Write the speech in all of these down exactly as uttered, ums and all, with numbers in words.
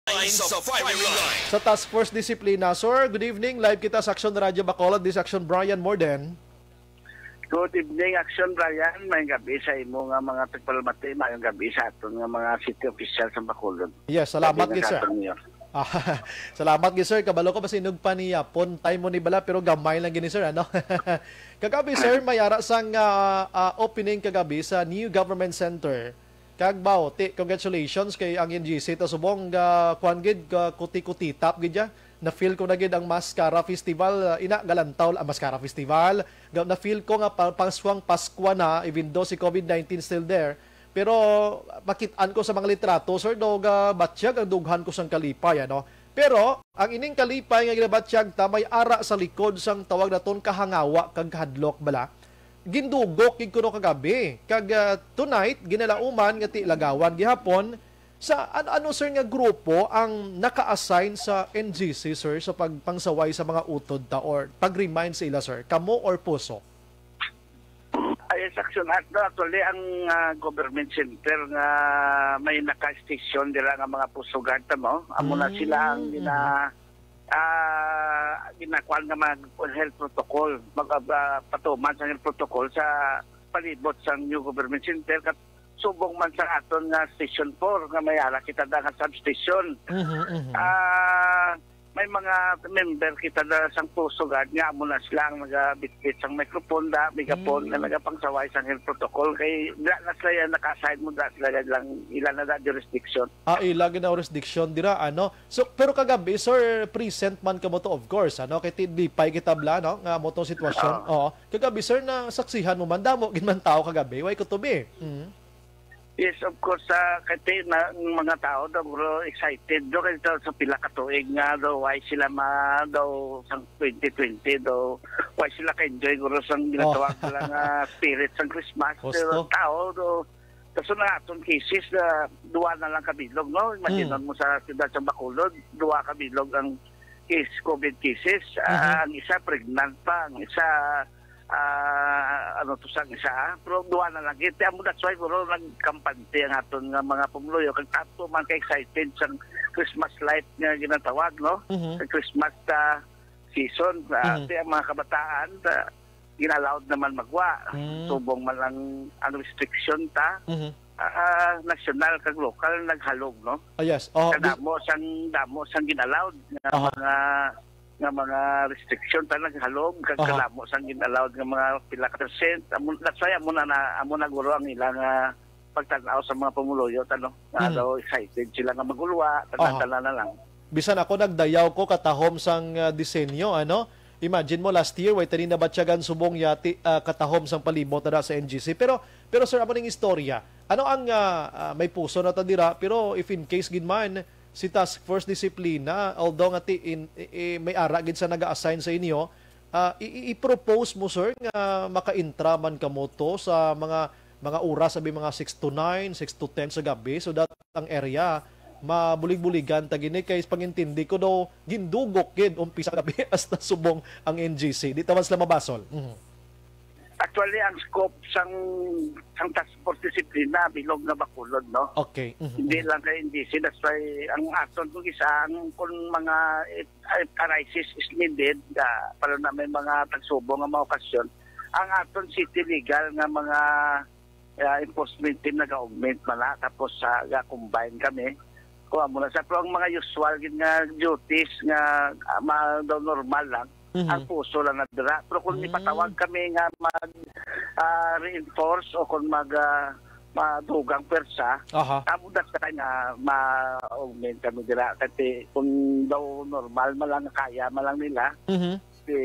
Line sa firing line. Sa Task Force Disiplina, sir, good evening. Live kita sa Action Radio Bacolod. This is Action Brian Morden. Good evening, Action Brian. May gabi sa imo nga mga tagpalamati. Mayong gabi sa aton nga mga city official sa Bacolod. Yes, salamat gid, sir. Ah, salamat gid, sir. Kabalo ko, basi inugpa niya. Pon time mo ni bala, pero gamay lang gini, sir, ano? Kagabi, sir, may ara sang, ah, ah, opening kagabi sa New Government Center. Kag baw, ti, congratulations kay ang N G C ta subong ga kuan gid, ga kuti-kutitap gid ya. Na-feel ko na gid ang Mascara Festival, ah, ina galantaw la-, ah, Mascara Festival. Ga, na-feel ko nga pa, paswang Paskwa na, even though si covid nineteen still there. Pero makit-an ko sa mga litrato, sir, do ga batyag ang dughan ko sang kalipay, ano. Pero ang ining kalipay nga ginabatyag ta may ara sa likod sang tawag naton kahangawa kag kahadlok bala. Gindugok gid kuno kagabi. Kag, ah, tonight, ginalauman nga ti lagawan gihapon. Sa an-, ano, sir, nga grupo ang naka-assign sa N G C, sir, sa pagpangsaway sa mga utod ta or pag-remind sa ila, sir? Kamo or Puso? Ay, sa Action Act, no? Actually, ang, ah, government center nga may naka-station dira nga mga Puso Guard, no? Amo na sila ang Mm, gina-, mhm. ah, ginakuan nga mga health protocol, mag-, ah, patuman sa health protocol sa palibot sa New Government Center, kat subong man sa aton nga Station four nga may ara kita da nga substation. Mhm, mhm. Ah, may mga member kita da sang Puso Guard nga amo na sila ang nagabitbit sang microphone da, megaphone nga Mm. nagapangsaway sang health protocol. Kay da na sila yan naka-assign mo, da sila lang, ila na da jurisdiction. Ah, ila gid ang jurisdiction dira, ano? So, pero kagabi, sir, present man kamo to, of course, ano? Kay ti-, lipay kita bala, no? Nga mo tong sitwasyon. Oo. Oo. Kagabi, sir, nasaksihan mo man, damo gid man tao kagabi. Way ko to be. Mm. Yes, of course, ah, kay ti-, na, ang mga tao daw, bro, excited do kay daw sa pila ka tuig nga daw, why sila ma-, daw sang twenty twenty daw, why sila ka-enjoy, bro, sang ginatawag Oh. nila nga spirit sang Christmas. Pero Husto. Ang tao do, kaso na aton cases na duwa na lang ka bilog, no? Imagine Hmm. mo sa siyudad sa Bacolod, duwa ka bilog ang case, covid cases. Ah, Mhm. Ang isa pregnant pa, ang isa, ah, ano to sa isa, ah? Pero duwa na lang. Kaya amo, that's why, bro, nagkampante ang aton nga mga pumuluyo. Kag tato man ka-excited sa Christmas light nga ginatawag, no? Mhm. Sa Christmas, ah, season, ah, Mhm. Ti ang mga kabataan, ah, gin-allowed naman magwa. Mm. Subong man lang ang restriction ta, Mhm. ah, nasyonal kag lokal naghalog, no? Ah, yes. Oh, Kadamo sang, damo sang gin-allowed nga Aha. mga, nga mga restriction ta naghalog, kag Aha. kadamo sang gin-allowed nga mga pila ka percent. Amo, that's why amo na, na, amo na guro ang ilang, ah, pagtan-aw sa mga pumuluyo, ano, nga Mhm. daw excited sila nga magulwa, tanan-tanan na lang. Bisan ako nagdayaw ko katahom sang, ah, disenyo, ano? Imagine mo, last year, way tani nabatyagan subong yati, ah, katahom sang palibot na sa N G C. Pero, pero sir, amo ning istorya. Ano ang, ah, ah, may puso na ta dira, pero if in case gid man, si Task Force Disiplina, although nga ti-, in, i-, i-, may ara gid sa naga-assign sa inyo, ah, i-, i-, i-propose mo, sir, nga maka-intra man kamo to sa mga, mga oras, sabi, mga six to nine, six to ten sa gabi, so that ang area mabulig-buligan ta gini, kay pangintindi ko daw gindugok gid umpisa gabi hasta subong ang N G C. Di ta man sila mabasol. Mhm. Actually, ang scope sang, sang Task Force Disiplina, bilog nga Bacolod, no? Okay. Mhm, Hindi mhm. lang kay N G C, that's why ang aton kung isa, ang kung mga, eh, crisis is needed, ah, para na may mga tagsubong nga mga okasyon, ang aton city legal nga mga, ah, enforcement team nag-augment man na, tapos sa ga-combine kami. Kuha mo na sa, pero ang mga usual gid nga duties nga, ah, ma-, daw normal lang, Mhm. ang puso lang na dira. Pero kung Mm. ipatawag kami nga mag, ah, reinforce o kung mag, ah, madugang pwersa, Aha. amo na sa kanya ma-augment kami dira. Kasi kung daw normal man lang, kaya man lang nila, Mhm. di,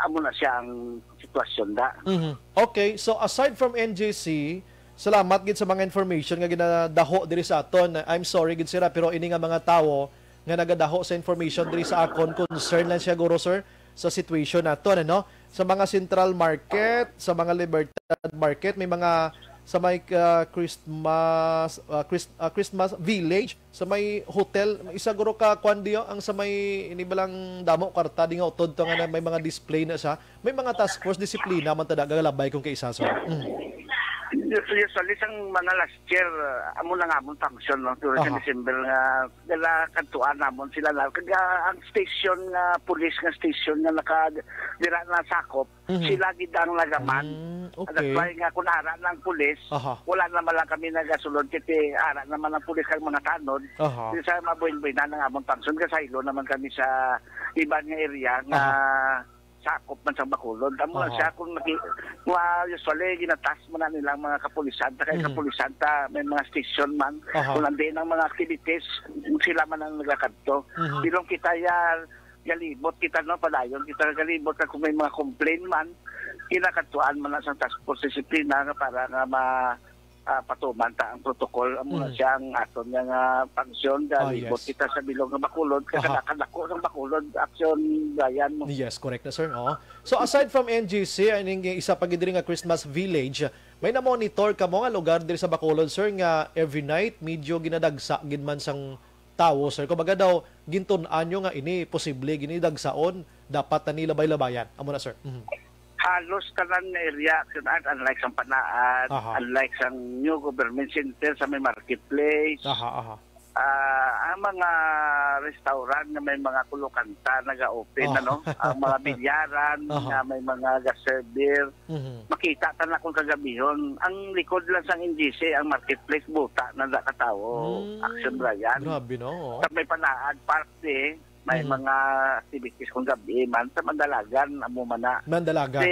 amo na siya ang sitwasyon da. Mhm. Okay, so aside from N G C, salamat gid sa mga information nga ginadaho diri sa aton. I'm sorry gid sila, pero ini nga mga tawo nga nagadaho sa information diri sa akon, concern lang siya, guro, sir, sa situation naton, ano? Sa mga Central Market, sa mga Libertad Market, may mga sa may, ah, Christmas, ah, Chris-, ah, Christmas Village, sa may hotel, isa guro ka kwan diyo, ang sa may ini balang damo kwarta di nga utod to nga na may mga display na siya. May mga task force disiplina man tada galabay kung kaisa, sir. Mm. Usually, sang mga last year, uh, amo na nga amon function, no? Tulo sa Aha. December nga, dala kadtuan namon sila na. Kag, ah, ang station nga, police nga station nga naka, dira na sakop, Mhm. sila gid ang nagaman. Mm, That's okay. why nga kung ara na ang pulis, Aha. wala naman lang kami nagasulod, kiti ara naman ang pulis kag mga tanod. Aha. Di sa mabuhin-buhinan ang amon function, kasaylo naman kami sa iban nga area nga Aha. sakop man sa Bacolod. Amo na Aha. siya kung naki-, wa-, usually ginatas mo na nilang mga kapulisan, ta kay Mhm. kapulisan ta, may mga station man. Aha. Kung andin ang mga activities, sila man ang nagakadto. Mhm. Pero kita ya, galibot kita, no, padayon kita galibot na kung may mga complaint man, kinakadtuan man na sa task force disiplina nga para nga ma-, ah, patuman ta ang protocol. Amo na Mm. siya ang aton nga, nga function. Ah, Galibot yes. kita sa bilog nga Bacolod, Aha. kay kadako sang Bacolod, action, Brian, no? Yes, correct na, sir. Oo. So, aside from N G C, aning isa pa gid diri nga Christmas Village, may na-monitor kamo nga lugar diri sa Bacolod, sir, nga every night medyo ginadagsa gid man sang tawo, sir? Kumbaga daw, gintun-an nyo nga ini posible gini dagsaon, dapat na ni labay-labayan. Amo na, sir. Mhm. Halos tanan nga area, Action Art, unlike sang Panaad, Aha. unlike sang New Government Center sa may marketplace, Aha, aha. ah, ang mga restaurant nga may mga kulukanta naga-open, Aha. ano, ang mga bilyaran Aha. nga may mga gas server, Mhm. makita ta na kung kagabihon. Ang likod lang sang N G C, ang marketplace, buta na da ka tawo, Mm. Action Brian. Grabe, no? Sa may Panaad Park, eh, may Mhm. mga activities kung gabi man sa Mandalagan, amo man na. Mandalagan. Si,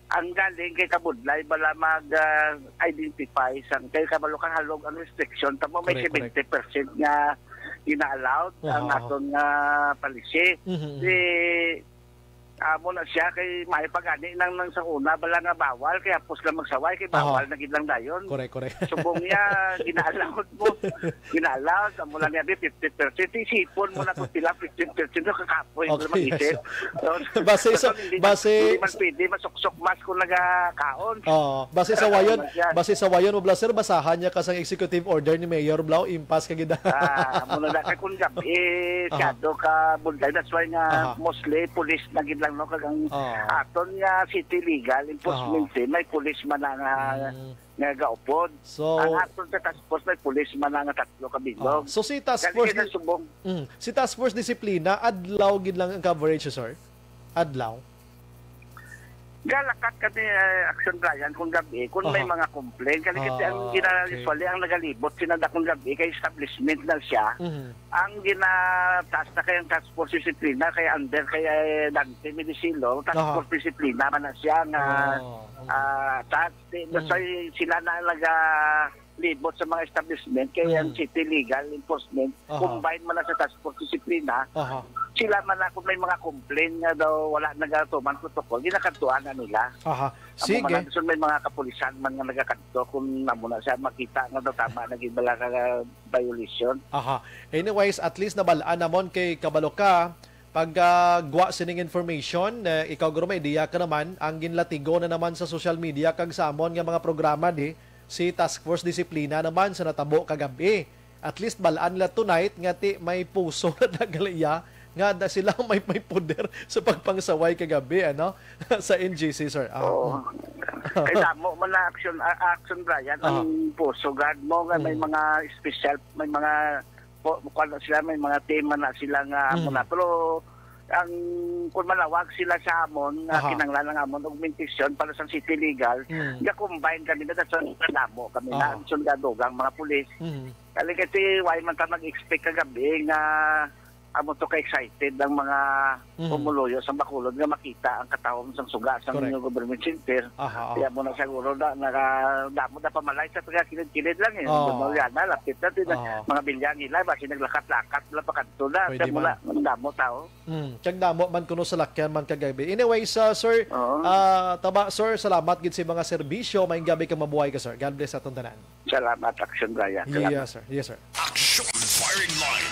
ang galing kay Kabudlay, bala mag, ah, identify sang, kay kabalo ka halog ang restriction, tamo may Correct, correct. seventy percent nga ina-allowed ang Aha. aton nga policy. Mhm, mhm. Si, amo na siya kay may pagani nang, nang sa una, bala nga bawal, kay hapos lang magsaway, kay Aha. bawal na gid lang dayon. Correct, correct. Subong niya, gina-allowed mo. Gina-allowed, amo lang niya, di, fifty percent. Isipon mo na kung pila, fifty percent, no, kakapoy mo Okay, mag-isip. So, Base sa, hindi man, base hindi man sa pwede masuksok mas kung nagakaon. Oo, base sa wayon, Ano siya? base sa wayon mo, Blas, sir, basahan niya ka sang executive order ni Mayor Blau, impas ka gid. Ah, amo na na kay kung gabi, eh, Aha. siyado ka bulday. That's why nga Aha. mostly police na gid lang, no? Kag ang Oo. aton nga city legal enforcement Oo. team, may police man na nga, Mm. nga gaupod. So Ang aton sa task force, may police man na nga tatlo ka bilog. Oo. So si task Kali force kay di-, subong. Mm. Si task force disiplina, adlaw gid lang ang coverage, sir? Adlaw? Galakat kami, eh, Action Brian, kung gabi, kung may Aha. mga complaint. Kali kasi ang Ah, gina-, okay. usually, ang nagalibot, sinanda kung gabi, kay establishment na siya. Mhm. Ang ginataas na kay ang task force disiplina, kay under, kay, eh, Dante Medisilo, task Aha. force disiplina man na siya nga, Oh, okay. ah, task, di, Mhm. basta sila na nagalibot sa mga establishment, kay ang Mhm. city legal enforcement, Aha. combine man na sa task force disiplina, Aha. sila man na kung may mga complaint nga daw wala nagatuman protocol, ginakadtuan na nila. Aha. Amo Sige. man na, so may mga kapulisan man nga nagakadto kung amo na siya makita nga daw tama na gid bala ka violation. Aha. Anyways, at least nabal-an namon kay kabalo ka, pag, ah, gwa sining information, eh, ikaw guro may idea ka naman, ang ginlatigo na naman sa social media kag sa amon nga mga programa di, si Task Force Disiplina naman sa natabo kagabi. At least bal-an nila tonight nga ti may puso na nagaliya nga da sila ang may, may poder sa pagpangsaway kagabi, ano, sa N G C, sir. Ah, Oo. mm. Kay damo man na action, ah, action, Brian, Aha. ang puso guard mo nga may Mm. mga special, may mga po, kuwan na sila, may mga team man na sila nga Mm. amo na. Pero ang, kung manawag sila sa amon, nga Aha. kinahanglan ang amon augmentation para sa city legal, Mm. ga-combine kami na, that's why damo kami na, Aha. ang sundalo, ang mga pulis. Mm. Kali kasi, why man ta mag-expect kagabi nga amo to ka-excited ang mga Mhm. pumuluyo sa Bacolod nga makita ang katawhan sang suga sa Correct. New Government Center. Aha, aha. Kaya mo na siguro na, nakadamo na pamalay sa taga kilid-kilid lang eh. Oo. Doon yan na, lapit na din. Oo. Mga bilyang ila, basi naglakat-lakat lang pakadto na. Pwede Kaya mo man. na, ang damo tao. Hmm, kag damo man kuno sa lakyan man kagabi. Anyway, sa sir, Oo. ah, taba, sir, salamat gid sa mga serbisyo. Maayong gabi kag mabuhay ka, sir. God bless sa atong tanan. Salamat, Action Brian. Salamat. Yes, sir. Yes, sir. Action Firing Line.